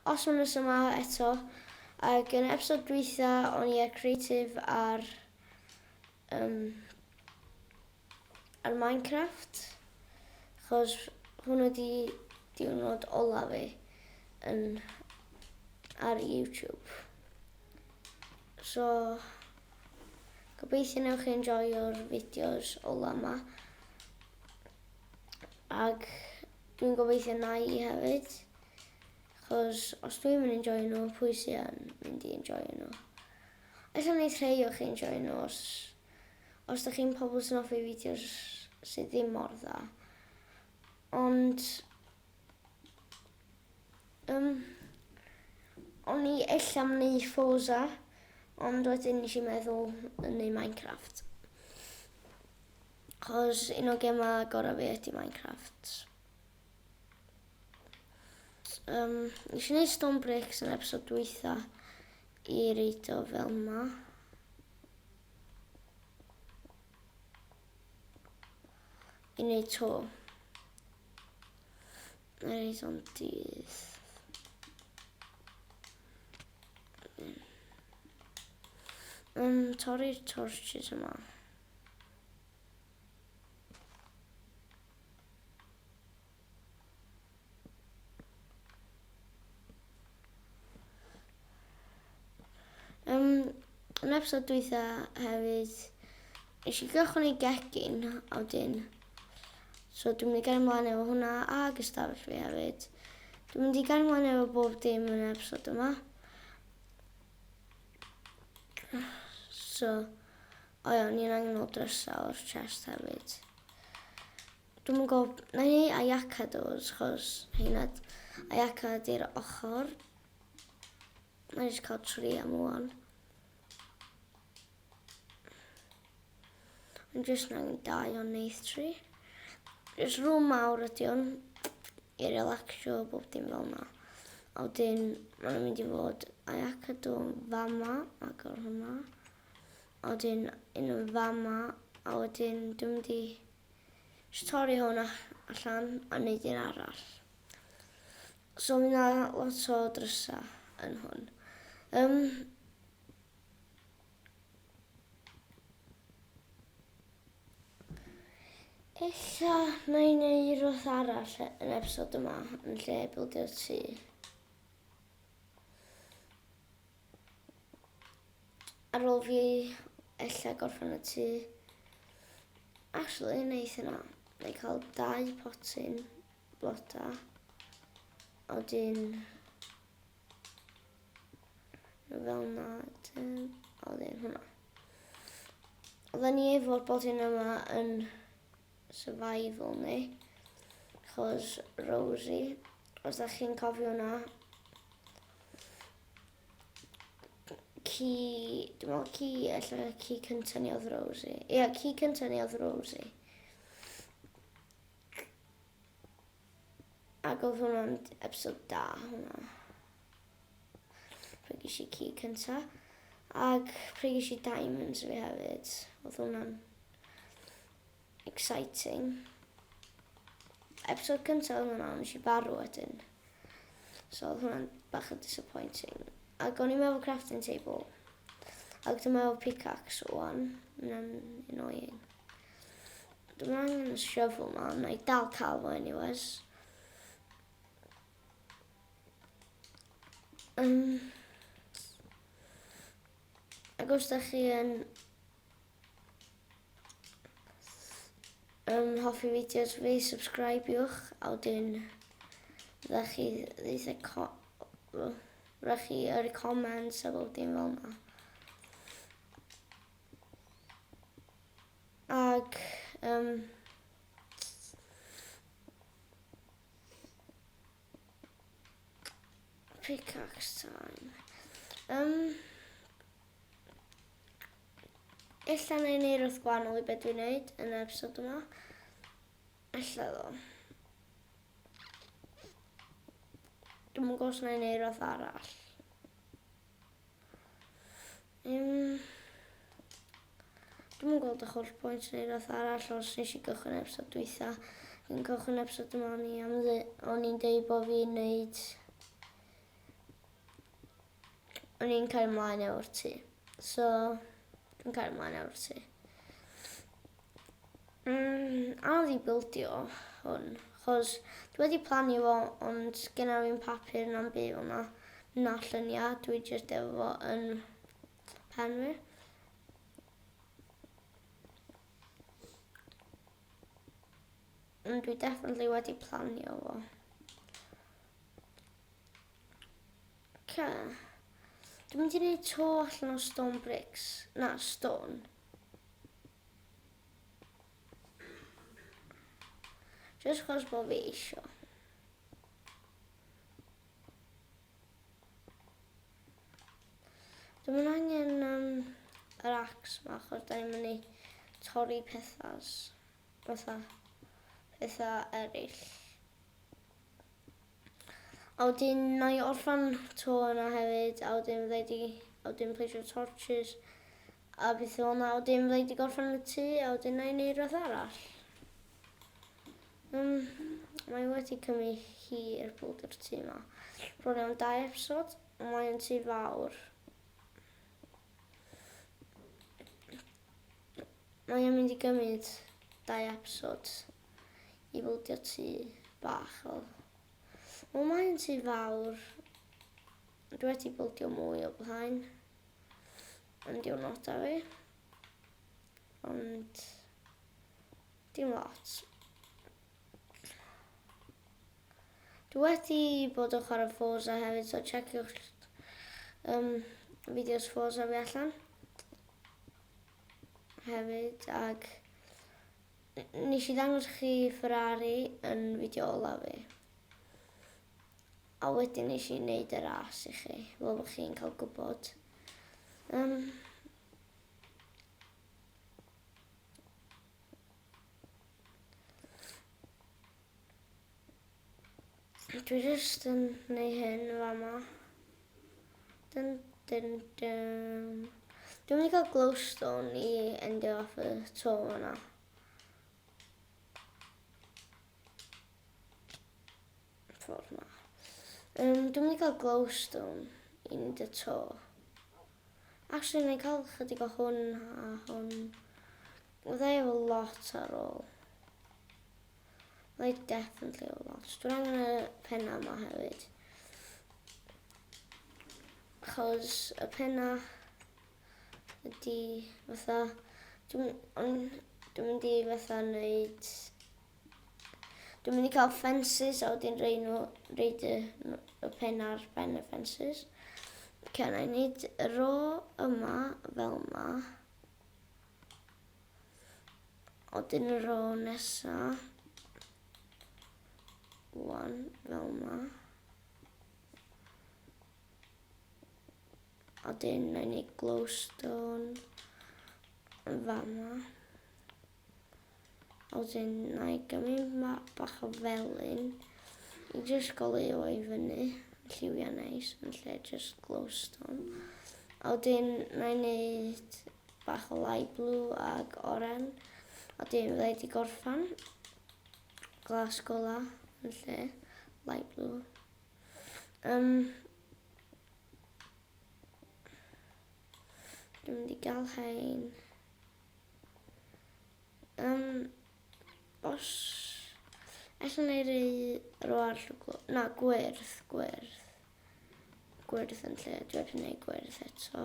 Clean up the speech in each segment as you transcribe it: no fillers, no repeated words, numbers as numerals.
Awesomeness yma eto. Ac yn episode dwytha, o'n i ar Creative ar, um, ar Minecraft. Chos hwn ydi diwrnod ola fi yn, ar YouTube. So, gobeithio newch chi enjoyo'r fideos ola yma. Ac dwi'n gobeithio na i hefyd. Chos os dwi'n mynd enjoy nhw, pwy sy'n mynd i enjoy nhw? Ella wneud rhai o chi enjoy nhw os, os da chi'n pobl sy'n hoffi fideos sydd ddim mor dda. Ond, um, o'n i ella am wneud Forza, ond wedyn nes i meddwl yn neud Minecraft. Chos un o gemau gorau fi ydy Minecraft. Um, nes i wneud Stone Bricks yn episod dwytha i reid o fel ma. I wneud to. Na reid o'n dydd. Um, torri'r torches yma. Um, yn episod dwytha hefyd, nes i gychwyn ei gegin, a wedyn, so dwi'n mynd i gael ymlaen efo hwnna ag ystafell fi hefyd. Dwi'n mynd i gael ymlaen efo bob dim yn y episod yma. So, O ia, o'n i'n angen ôl drysau o'r chest hefyd. Dwi'm yn gwybod, na i neud Ayaka doors, chos heina, Ayaka ydy'r ochr. Na i jyst cael tri am wan. Ond jyst yn angen dau ond neith tri. Jyst rŵm mawr ydy hwn, i relaxio bob dim fel yna. A wedyn, mae'n mynd i fod Ayaka door yn fama, agor hwnna. A wedyn un yn fama, a wedyn dwi'n mynd i jyst torri hwn allan a wneud un arall. So mi na lot o drysa yn hwn. Um, Ella na i wneud rhywbeth arall yn episod yma yn lle bildio'r tŷ. Ar ôl fi ella gorffen y tŷ. Actually, neith yna. Neu cael dau potyn bloda. A wedyn... Fel na, a wedyn hwnna. Oedden ni efo'r potyn yma yn survival ni. Chos Rosie, os da chi'n cofio hwnna, ci, dwi'n meddwl ci, ella ci cyntaf ni oedd Rosie. Ie, yeah, ci cyntaf ni oedd Rosie. Ac oedd hwnna'n episod da, hwnna. Pryd ges i ci cynta. Ac pryd ges i diamonds fi hefyd. Oedd hwnna'n exciting. Episod cyntaf oedd hwnna, nes i farw wedyn. So oedd hwnna'n bach yn disappointing. Ac o'n i'n meddwl crafting table. Ac dwi'n meddwl pickaxe wan. Hwnna'n annoying. Dwi'n angen y shovel ma, na i dal cael fo anyways. Um, ac os da chi yn um, hoffi fideos fi, subscribiwch, a wedyn fydda chi ddeitha co fydda chi yrru comments a bob dim fel yna. Ac um, pickaxe time. Um, Ella na i wneud rhywbeth gwahanol i beth dwi'n wneud yn y episod yma. Ella ddo. Dwi'n mwyn gwybod os na i wneud rhywbeth arall. Um, dwi'n mwyn gweld y holl pwynt neu rhywbeth arall os nes i gychwyn episod dwytha. Yn cychwyn episod yma o'n i am o'n i'n deud bod fi'n neud... O'n i'n cario ymlaen efo'r tŷ. So, dwi'n cario ymlaen efo'r tŷ. Anodd i bildio hwn, chos dwi wedi plannu fo, ond genna fi'n papur na'n byd fel na, na lluniau, dwi jyst efo fo yn pen fi. Ond dwi definitely wedi planio fo. Oce. Dwi'n mynd i wneud to allan o stone bricks. Na, stone. Just chos bod fi isio. Dwi'n mynd angen yr axe ma, achos da ni'n mynd i torri pethau, fatha pethau eraill. A wedyn na i orffan to yna hefyd, a wedyn fydda i di, a wedyn pleisio torches, a beth fel yna, a wedyn fydda i di gorffan y tŷ, a wedyn na i neud rhywbeth arall. Mae wedi cymryd hir bwldio'r tŷ yma. Bron iawn dau episod, ond mae'n tŷ fawr. Mae o'n mynd i gymryd dau episod i fwldio tŷ bach fel. Wel, mae'n tŷ fawr. Dwi wedi bwldio mwy o blaen yn diwrnodau fi. Ond dim lot. Dwi wedi bod yn chwarae Forza hefyd, so checiwch fideos Forza fi allan hefyd, ac nes i ddangos chi Ferrari yn fideo ola fi. A wedyn nes i wneud y ras i chi, fel bod chi'n cael gwybod. Dwi jyst yn neud hyn fama. Dun, dun, dun. Dwi'n mynd i cael glowstone i endio off y to yna. Ffordd yma. Dwi'n mynd i cael glowstone i wneud y to. Actually, na i cael chydig o hwn a hwn. Fydda i efo lot ar ôl. Fydda i definitely efo lot. Dwi'n angen y penna yma hefyd. Chos y penna ydy fatha... Dwi'n dwi mynd i fatha wneud... Dwi'n mynd i cael fences a wedyn rei nhw, reid y, y pen ar ben y fences. Ok, na i wneud y ro yma fel yma. Wedyn y ro nesa. Wan, fel yma. A wedyn na i wneud glowstone yn fama. A wedyn na i gymryd bach o felyn i just goleuo i fyny, lliwiau neis, yn lle just glowstone. A wedyn na i wneud bach o light blue ag oren. A wedyn fydda i wedi gorffan glas gola yn lle light blue. Dwi'n mynd i gael hein. Os... Alla na i rei ro ar llwgl... Na, gwyrdd, gwyrdd. Gwyrdd yn lle, dwi wedi gwneud gwyrdd eto.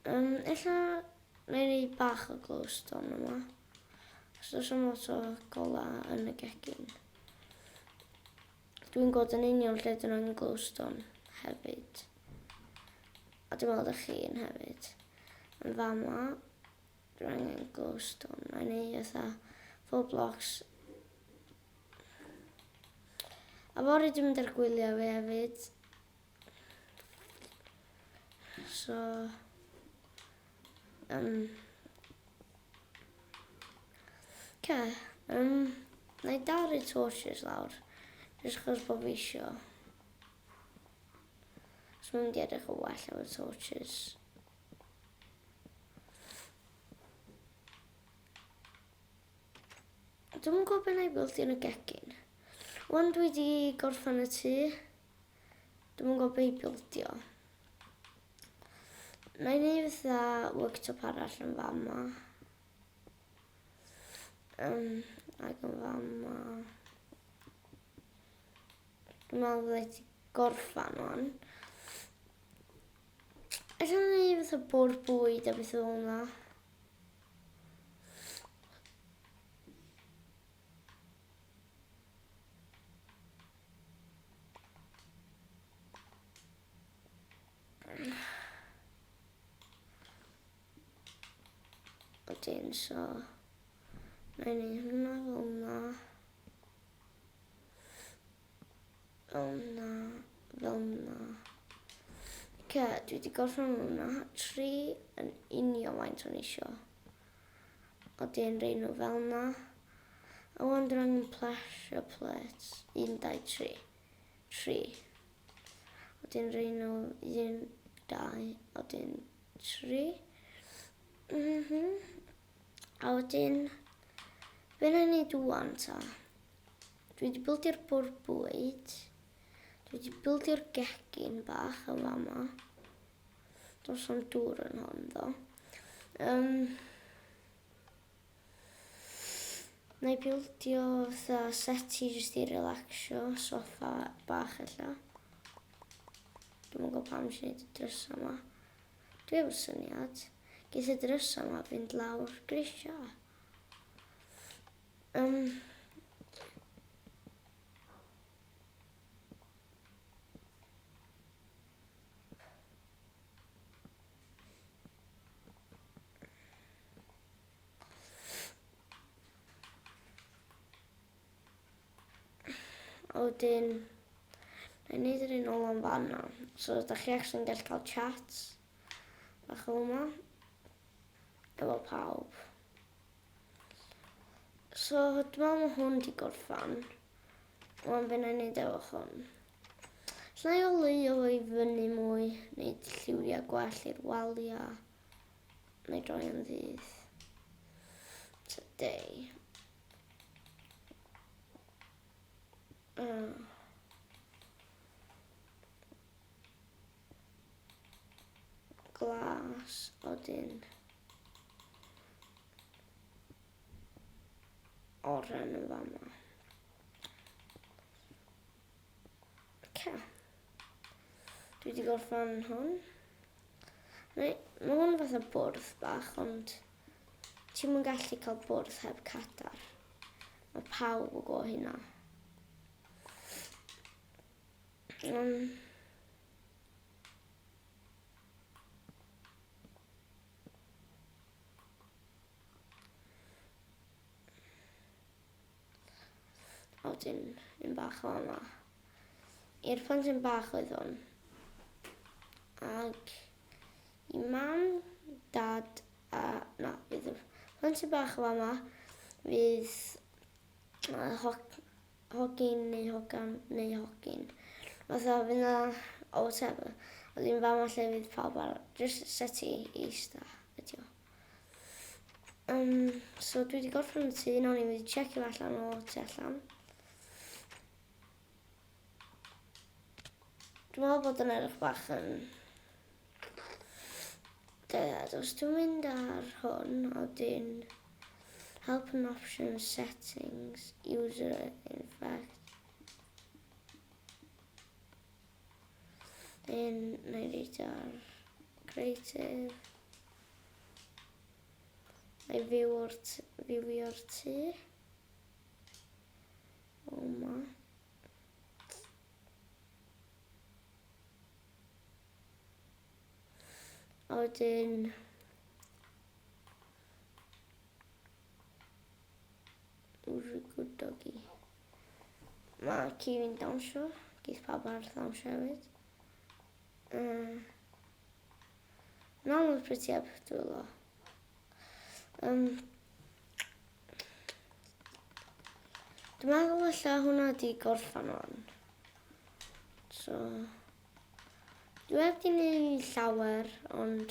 Ella na i rei bach o glowstone yma. Os oes am lot o gola yn y gegin. Dwi'n gweld yn union lle dyn nhw'n glowstone hefyd. A dwi'n meddwl ydych chi'n hefyd. Yn fama, dwi'n angen glowstone. Mae'n ei fatha full blocks. A fory dwi'n mynd ar gwyliau fi hefyd. So, Ce, na i daru torches lawr, jyst achos bod fi isio. Os mae'n mynd i edrych yn well efo torches. Dwi'm yn gwybod beth na i bildio yn y gegin. Wan dwi wedi gorffen y tŷ. Dwi'n gwybod beth i bildio. Na i wneud fatha worktop arall yn fama. Ac yn fama. Dwi'n meddwl fydda ti gorffan o'n. Ella wneud fatha bwrdd bwyd a beth fel yna. Wedyn, so, na i wneud hwnna fel yna. Fel yna, fel yna. Oce, dwi wedi gorffen hwnna. 3 yn union faint o'n isio. Wedyn, rei nhw fel yna. A wan dwi'n angen pressure plates. 1, 2, 3. 3. Wedyn rei nhw 1, 2, wedyn 3. A wedyn, be na i wneud wan ta? Dwi wedi bildio'r bwrdd bwyd. Dwi wedi bildio'r gegin bach yn fama. Does o'n dŵr yn hon ddo. Na i bildio fatha seti jyst i relaxio, soffa bach ella. Dwi'm yn gwybod pam nes i wneud y drysa yma. Dwi efo syniad. Geith y drysa yma fynd lawr grisia. A wedyn, na i wneud yr un ôl am fanna. So, da chi actually'n gallu cael chat bach o yma, efo pawb. So, dwi'n meddwl mae hwn di gorffan. Wan fe na i wneud efo hwn. Lla i oleuo fo i fyny mwy, wneud lliwiau gwell i'r waliau. Na i droi yn ddydd. Today. Glas, odyn. Oren yn fama. Oce. Dwi wedi gorffan hwn. Mae hwn fatha bwrdd bach, ond ti'm yn gallu cael bwrdd heb cadar. Mae pawb yn gwybod hynna. A wedyn un bach o yma. I'r plentyn bach oedd hwn. Ac i mam, dad a... Na, fydd y plentyn bach o yma fydd hogyn neu hogan neu hogyn. Fatha fydd na, o whatever. Oedd un fama lle fydd pawb ar... Just set i eista ydi o. So dwi wedi gorffen y tŷ, nawn ni wedi checio fe allan o tu allan. Dwi'n meddwl bod yn edrych bach yn dead. Os dwi'n mynd ar hwn, a wedyn help and options, settings, user effect. Then, na i reid ar creative. Na i fyw o'r fywio'r tŷ. O ma. A wedyn... Who's a good doggy? Mae ci fi'n dawnsio. Geith pawb arall ddawnsio hefyd. Mae'n amlwg pretty heb dwylo. Dwi'n meddwl ella hwnna di gorffan o'n. So, dwi heb di wneud llawer, ond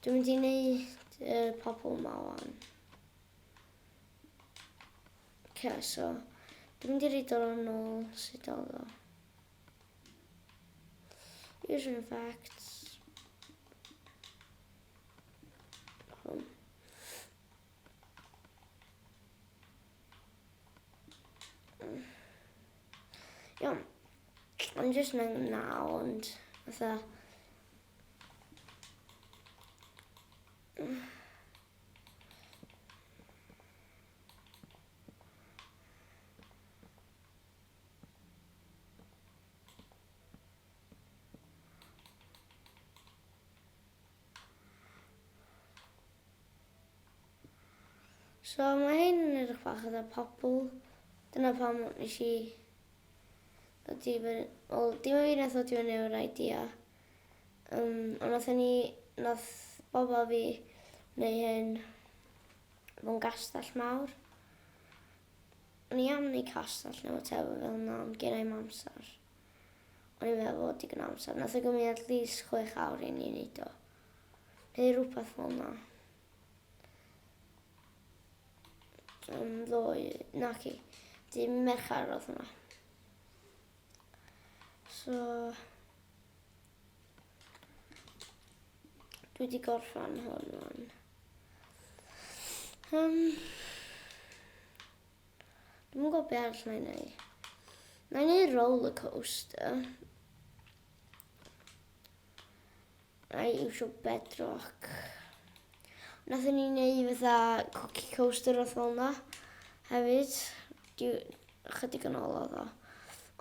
dwi'n mynd i wneud y pobl yma wan. Okay, so, dwi'n mynd i reid o'n ôl sut oedd o. Fusion effects. Hwn. Iawn. Ond jyst mewn na, ond fatha... So mae hyn yn edrych bach fatha pobl. Dyna pam nes i ddod i fyny... Wel, dim ond fi nath ddod i fyny efo'r idea. Ond nath ni, nath bobl fi neu hyn fo'n gastell mawr. O'n i am wneud castell neu whatever fel yna, ond gen i'm amser. O'n i'n meddwl bod digon o amser. Nath o gymryd at least 6 awr i ni wneud o. Neu rhywbeth fel yna. Ddoe, naci, dim Mercher oedd hwnna. So, dwi wedi gorffan hwn wan. Dwi'm yn gwybod be arall na i wneud. Na i wneud roller coaster. Na i iwsio bedrock. Nathon ni wneud fatha cookie coaster o fel yna hefyd. Chydig yn ôl oedd o.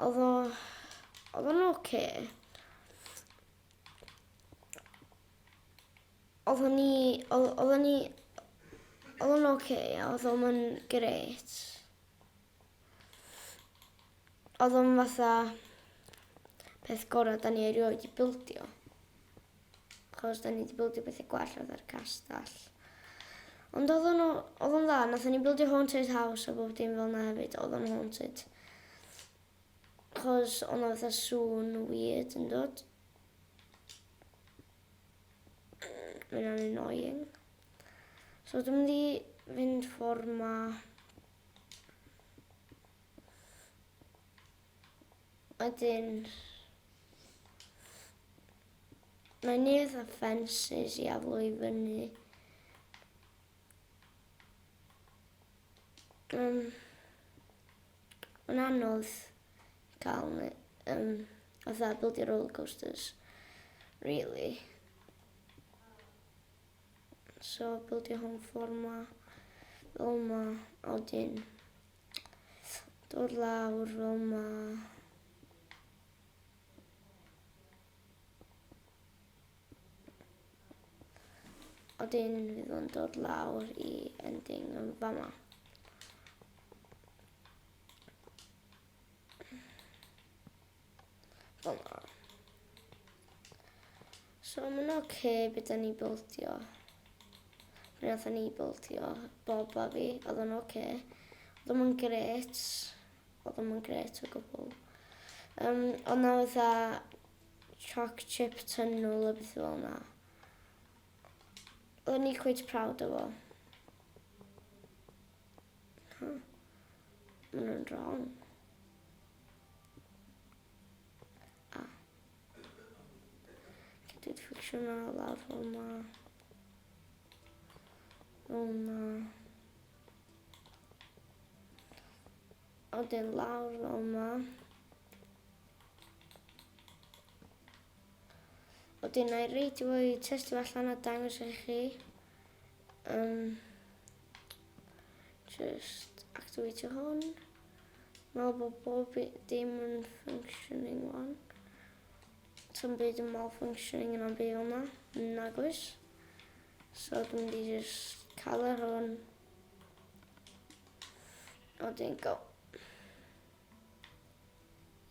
Oedd o... Oedd o'n oce. Oedd o'n ni... Oedd o'n ni... Oedd o'n oce, oedd o'n grêt. Oedd o'n fatha peth gorau da ni erioed i bildio. Chos da ni wedi bildio bethau gwell oedd ar castell. Ond oedd o'n, oedd o'n dda, nathon ni bildio haunted house a bob dim fel yna hefyd, oedd o'n haunted. Chos oedd o'n fatha sŵn weird yn dod. Mae'n annoying. So dwi'n mynd i fynd ffordd ma. Wedyn, mae'n neud a fences i aflo i fyny. Mae'n anodd cael fatha bildio roller coasters, really. So, bildio hwn ffordd ma, fel ma, a wedyn dod lawr fel ma. A wedyn fydd o'n dod lawr i ending yn fama. Fel 'na. So mae'n oce okay beth da ni bildio. Be nath ni bildio, Bob a fi, oedd o'n oce. Okay. Oedd o'n gret. Oedd o'n gret o gwbl. Oedd na fatha chalk chip tunnel a beth fel yna. Oedden ni quite proud o fo. Huh. Maen nhw'n wrong. Ah. Dwi wedi fficsio hwnna lawr fel yma. Fel yma. A wedyn lawr fel yma. Wedyn na i reidio fo i testio allan a dangos i chi. Just activate hwn. Meddwl bod bob dim yn functioning one. Sa'n byd yn malfunctioning yn am byd fel yna. Nag oes. So dwi'n mynd i just cael yr hwn. A wedyn go.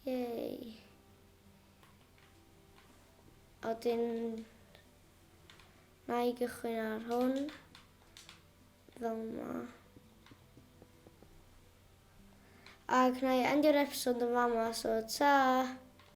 Yay. A wedyn na i gychwyn ar hwn. Fel yma. Ac na i endio'r episode yn fama, so ta!